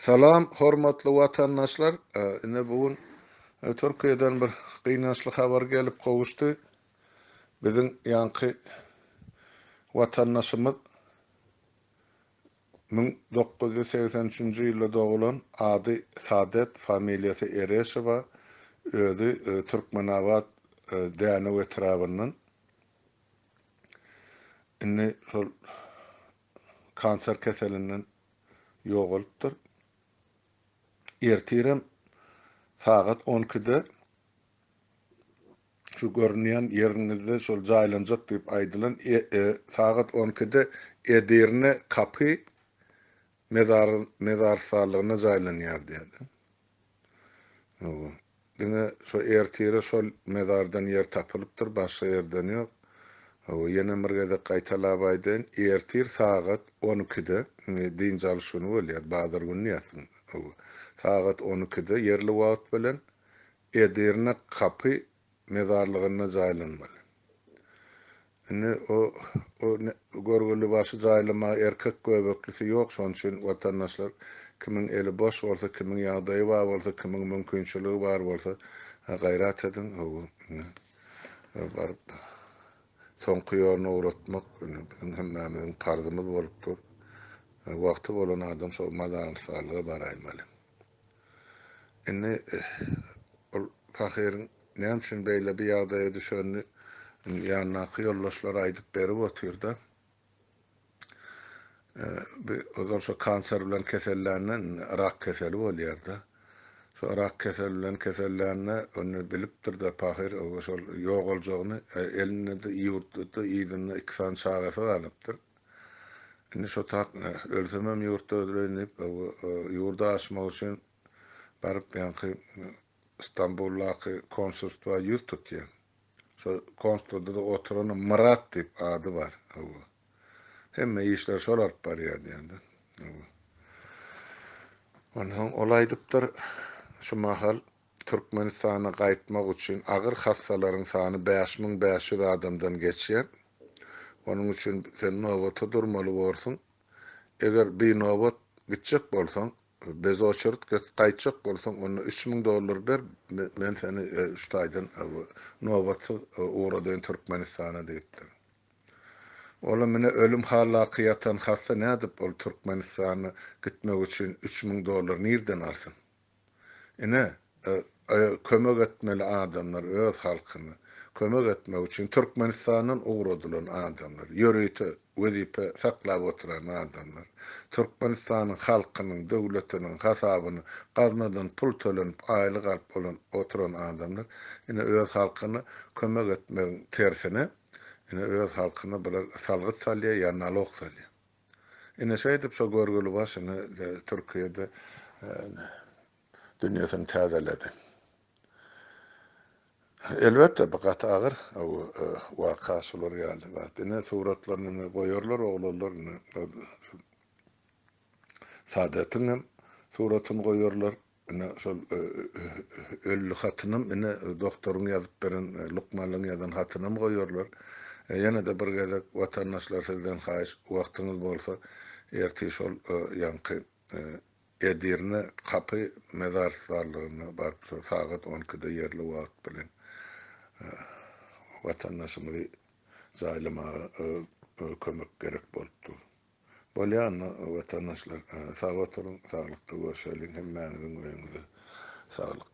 Salam hormatly watandaşlar ine bu gün Türkiýeden bir gynançly habar gelip gowuşdy. Biziň ýaňky watandaşymyz 1983-nji ýylda dogulan ady Sadet familiýasy Ereşowa özi Türkmenabat Dänew etrabyndan indi şol kanser keselinden ýogalypdyr. Ertirem sagat on ikide şu görünýän ýeriňizde şol jaýlanjak diýip aýdylan sagat on ikide Edirne kapy mezar mezarsalygynda jaýlanýar diýýär. Hawa. Diňe şo ertire şol mezardan ýer tapylypdyr, başga ýerden ýok. Hawa, ýenem bir gezek gaýtalap aýdaýyn, ertir sagat on ikide, indi dynç alyş güni bolýar, bazar güni ýatsyn, hawa, sagat on ikide ýerli wagt bilen Edirne kapy mezarlygynda jaýlanmaly. Indi o o görgüli başy jaýlamaga erkek göbeklisi ýok, şonuň üçin watandaşlar kimiň eli boş bolsa, kimiň ýagdaýy bar bolsa, kimiň mümkinçiligi bar bolsa, gaýrat ediň, hawa, indi baryp soňky ýoluna ugratmak indi biziň hemmämiziň parzymyz bolup dur. Wagty bolan adam şo mazarlyga baraýmaly. Indi ol pahyryň näme üçin beýle bir ýagdaýa düşenini ýanyndaky ýoldaşlary aýdyp berip otyrda. Bir ozal şo kanser bilen kesellände rak keseli bolýarda. Şo rak keseli bilen kesellände ony bilipdir-de pahyr şol ýogaljagyny elinde-de ýurtda-da yzynda iki sany çagasy galypdyr. Indi şo tak ölsemem ýurtda öldüreýin diýip, ýurda aşmak üçin baryp ýaňky Stambuldaky konsulstwa ýüz tutýar. Şo konsulstwada-da oturan Myrat diýip ady bar. Hawa. Hemme işleri şol alyp barýar diýende. Hawa. Onsoň ol aýdypdyr, şu mahal Türkmenistana gaýtmak üçin agyr hassalaryň sany 5500 adamdan geçýär. Onuň üçin sen nobata durmaly borsuň. Eger binobat gitjek bolsaň, bez oçerit gaýtjak bolsaň, onda 3000 dollar ber, men seni şu taýdan nobatsyz ugradaýyn Türkmenistana diýipdir. Olam ine ölüm haldaky ýatan hassa nädip ol Türkmenistana gitmek üçin 3000 dollar nirden alsyn? Ine, kömek etmeli adamlar öz halkyna kömek etmek üçin Türkmenistandan ugradylan adamlar, ýörite wezipe saklap oturan adamlar, Türkmenistanyň halkynyň, döwletiniň hasabyna gaznadan pul tölenip aýlyk alyp bolan oturan adamlar, ine öz halkyna kömek etmegiň tersine, ine öz halkyna bular salgyt salýar ýa nalog salýar. Ine şeýdip şo görgüli baş ine Türkiýede dünýesini täzeledi. Elbetde bu gaty agyr waka şular ýaly zat. Ine suratlaryny ine goýarlar oglanlar ine Sadetiň hem suratyny goýarlar. Ine, şol ölli hatynam, ine, doktoryň ýazyp beren, lukmanlaryň ýazan hatynam goýarlar. Ýene-de bir gezek, watandaşlar, sizden haýyş, wagtyňyz bolsa, ertir şol ýaňky Edirne kapy mezarystarlygyna baryp, şol sagat on ikide ýerli wagt bilen watandaşymyzy jaýlamaga kömek gerek bolup dur. Bolýa onda watandaşlar sag oturyň saglykda görşeliň hemmäňiziň öýüňize saglyk.